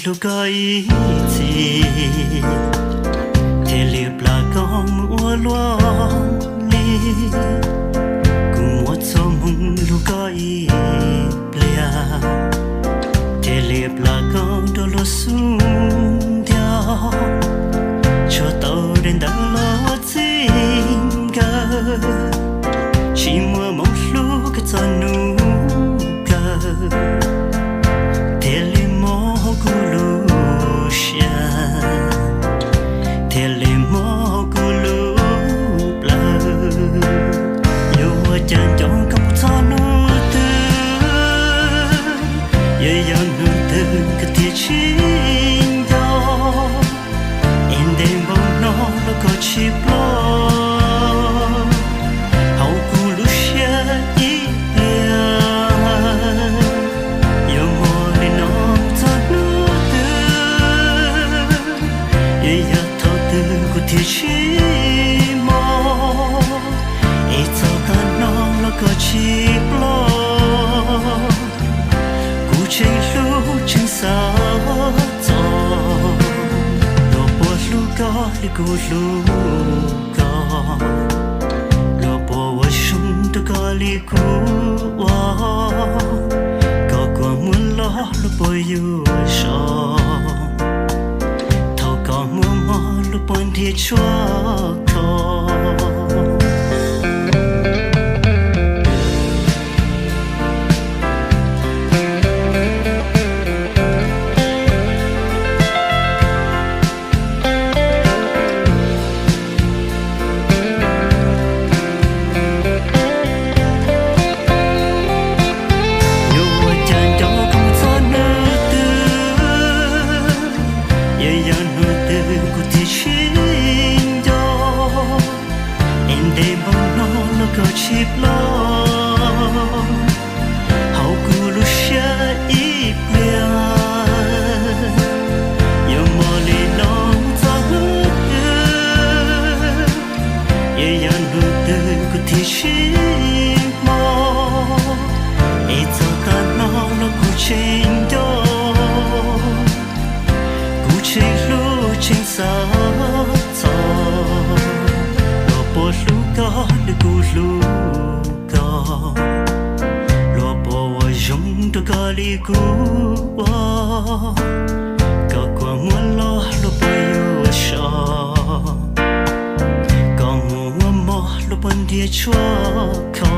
hlub koj ib txhis, thiaj li plam koj mus ua luaj li. Kuv muab txoj hmoov hlub koj ib pliag, thiaj li plam koj rau luag xub ntiag. Tshuav tau daim ntawv los ua txij nkawm, tsis muaj hmoov hlub koj txog hnub kawg, thiaj li mob hauv kuv lub siab, thiaj li mob hauv kuv lub plawv. Yuav ua cas nco koj mus txog hnub twg, yuav yog hnub twg koj thiaj tsis nco, es ntev npaum no los koj tsis ploj hauv kuv lub siab ib pliag. Yuav mob li no mus txog hnub twg, yuav yog thaum twg kuv thiaj tsis mob, es txog tag no los koj tsis ploj. Kuv tseem hlub tseem xav txog, luag puas hlub koj li kuv hlub koj, luag puas ua zoo rau koj li kuv ua, koj kua muag loj luag puas yuav so, thaum koj muaj mob luag puas nrhiav tshuaj kho. Yuav ua cas nco koj mus txog hnub twg, yuav yog hnub twg kuv thiaj tsis nco, es ntev npaum no los koj tsis ploj hauv kuv lub siab ib pliag. Yuav mob li no mus txog hnub twg, yuav yog hnub twg kuv thiaj tsis mob, es txog tag no los kuv tseem nco, kuv tseem hlub tseem xav txog, luag puas hlub koj li kuv hlub koj, luag puas ua zoo rau koj li kuv ua, koj kua muag loj luag puas yuav so, koj muaj mob luag puas nrhiav tshuaj kho.